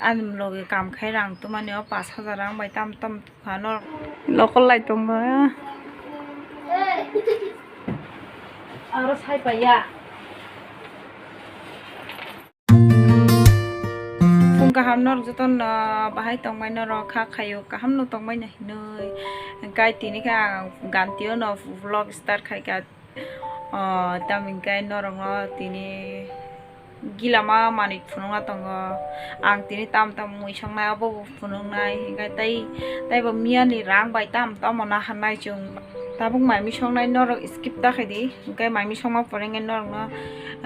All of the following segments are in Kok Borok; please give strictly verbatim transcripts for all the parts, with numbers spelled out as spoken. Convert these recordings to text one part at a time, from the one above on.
Ani loge kam khai rang tumani o pash hajar rang bai tam tam. Phano lokol lai tongo. Aro sai paiya. Phung kaham norok jotono bahai tongmai norok kha khaio kaham no tongmai na hinui. Hingkai tini khe ang ganti o no vlog start khai kha. O, tamo hingke norokno tini gilama manwi phunukna tongo. Ang tini tamo tamo mui songnai, obo bo phunuknai, hingke tei, tei bo miyani rang bai tamo tamo naharnai chwng. Tabuk mai mui songnai norok skip ta khaidi, hingke mai mui songma pore hingke norokno,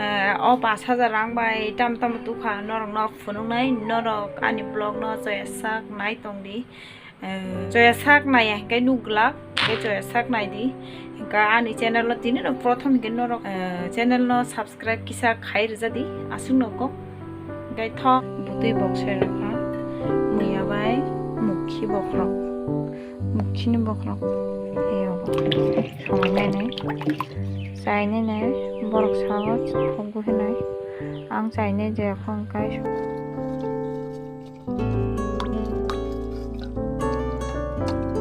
eh, o pash hajar rang bai tamo tamo tukha norokno phunuknai, norok ani vlogno choya sak nai tongdi. Eh, choya sak naiya hingke nuk glak, hingke choya sak naidi. Hingke ani channel no tini no prothom hingke norok, eh, channel no subscribe kisa khai rwjadi, aswk no kok. Hingke thok bwtwi boksai rwkha, muya bai mukhi bokhorok, mukhini bokhorok. Eyo, songnai nai, chainai nai, borok sabo thok hinui, ang chainai je khong kai.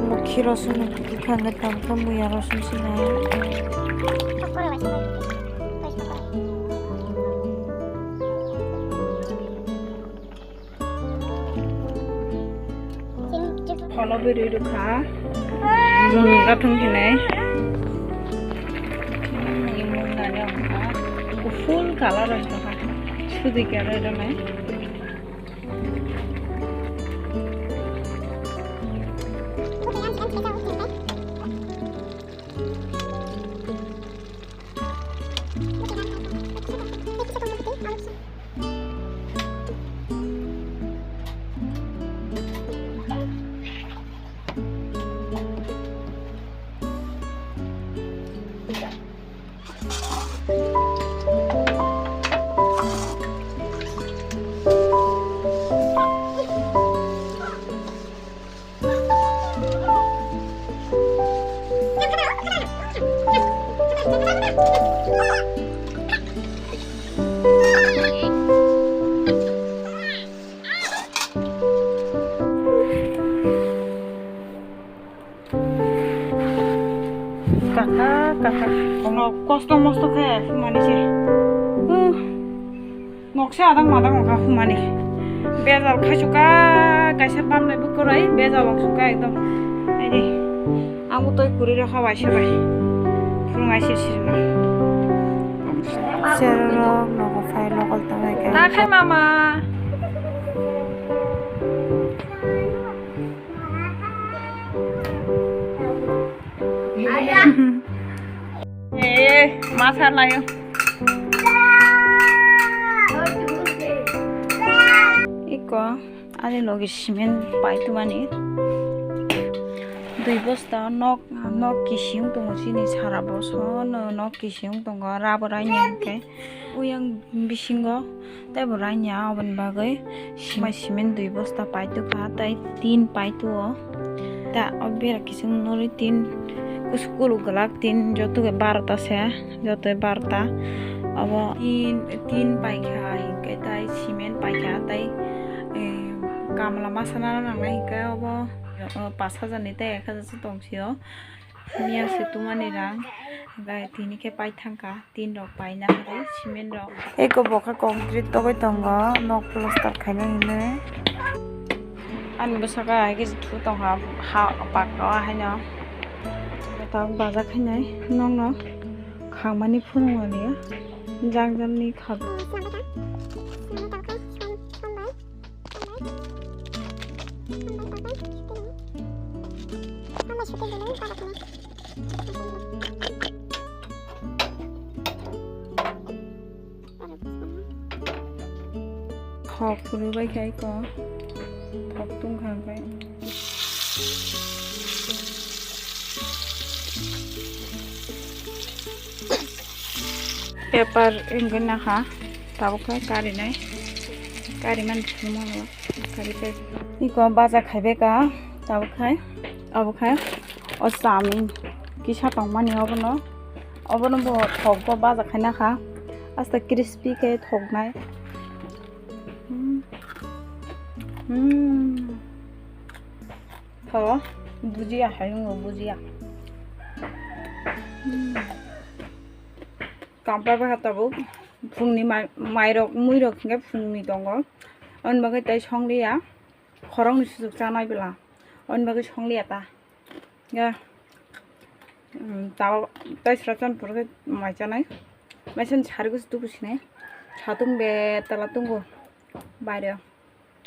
Mukhi rosun bwkha hwnwi tongkha, muya rosun sinai. Pholo bwrwi rwkha. Rung gathung hinai. Imung nani wngkha. Full color wngkha. Sudi color wngkha. Kaka, kaka. Kono kosto mosto khe humani se. Uh. Nokse adang madang wngkha humani. Bejal khaichuka kaisa bamnai bwkhwrwi bejal wngsuka ekdom. Aidi. Ang bwtwi kwrwi rokha waisa bai. Phunuk aisir sirma. Cherok nogo phai lokol tongwi khe. Ta khai mama. Eh, ma sarlaio. Iko ani logi cement pai tumani. Dui bosta nok, nok kising tongo chini sara boso no nok kising tongo rubber aini hwnkhe. Uyang bisingo tei bo raini ya, aboni bagwi mai cement dui bosta paitokha tei tin paito o. Ta o bera kising norwi tin kusu kulu glak tin joto barota se, joto barota. Obo tin, tin paikha hinkhe tei cement paikha tei, eh, kamla masa nana nangnai hinkhe obo, eh, pash hajar ni tei ek hajar se tongsio. Miya se tumani rang, gai tini khe pai thangkha, tin rok paina harwi, cement rok. Eko bo khe concrete togwi tongo, nok plaster khaina hinwi. Ani bwsaka hai khe thu tongkha, ha pakka o haino. Tabuk baja khainai, nokno khangmani phunukmani, jang jang ni kha. Thok kwrwi bai khe eko thok tungkha hwnkhe. Paper wngwi nakha, tabuk khe karinai, karimani thwngmano karipai. Iko baja khaibai ka, tabuk khai, abo khai o chami kisa tongmani obono, obono bo thok bo baja khai nakha, Asta crispy khe thoknai. Hmm. Hmm. Tho, bujiya hai wngkha, bujiya. Hmm. Kampla bwkha tabuk phungni mai, mairok, muirok hinkhe phungni tongo. Aboni bagwi tei songliya, khoroknwi suchuk chanai bwla. Aboni bagwi songliya ta. Ya. Hmm, tao tei sra chan phuru khe mai chanai. Mai chan sari kusu tubu sinai. Satung be tala tungo. Baire.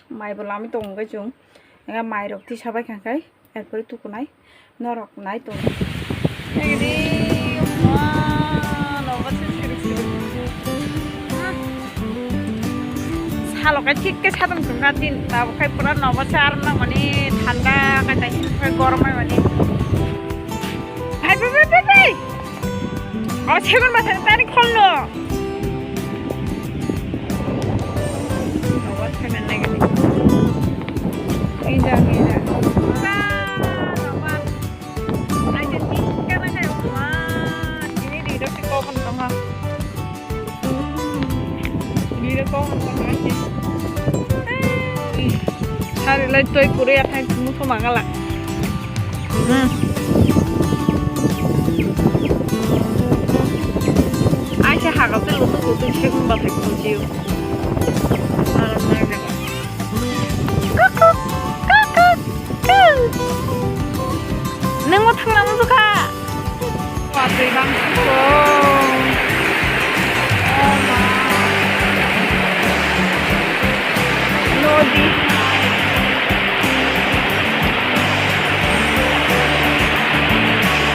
Mai bo lami tongo khe chwng. Ega mai rok tisa bai kha khe. Erpore tukunai. Norok nai tongo. Egri. Wah, nobar se siri siri. Salo kai thik ke satung tongkha tin. Tabo kai pura nobar se ar nang mani thanda kai tai. Kai gorom mai mani. Bhai, bhai, bhai, bhai, bhai. O segun ba thang tani khol no. Nobar se men nai gani. Inja, inja. Ba, nobar. Ai, je thik ke na kai, wah, ini di dok ko kon tong ha. Bira kok makan lagi. Hari lai toi kuri athai muso magala. Hmm. Ai se hagap te lutu lutu se gumba thai kujiu. Aram nai jaga. Kuk, kuk, kuk, kuk, kuk. Nung mo thangna musu kha. Watwi bang suko.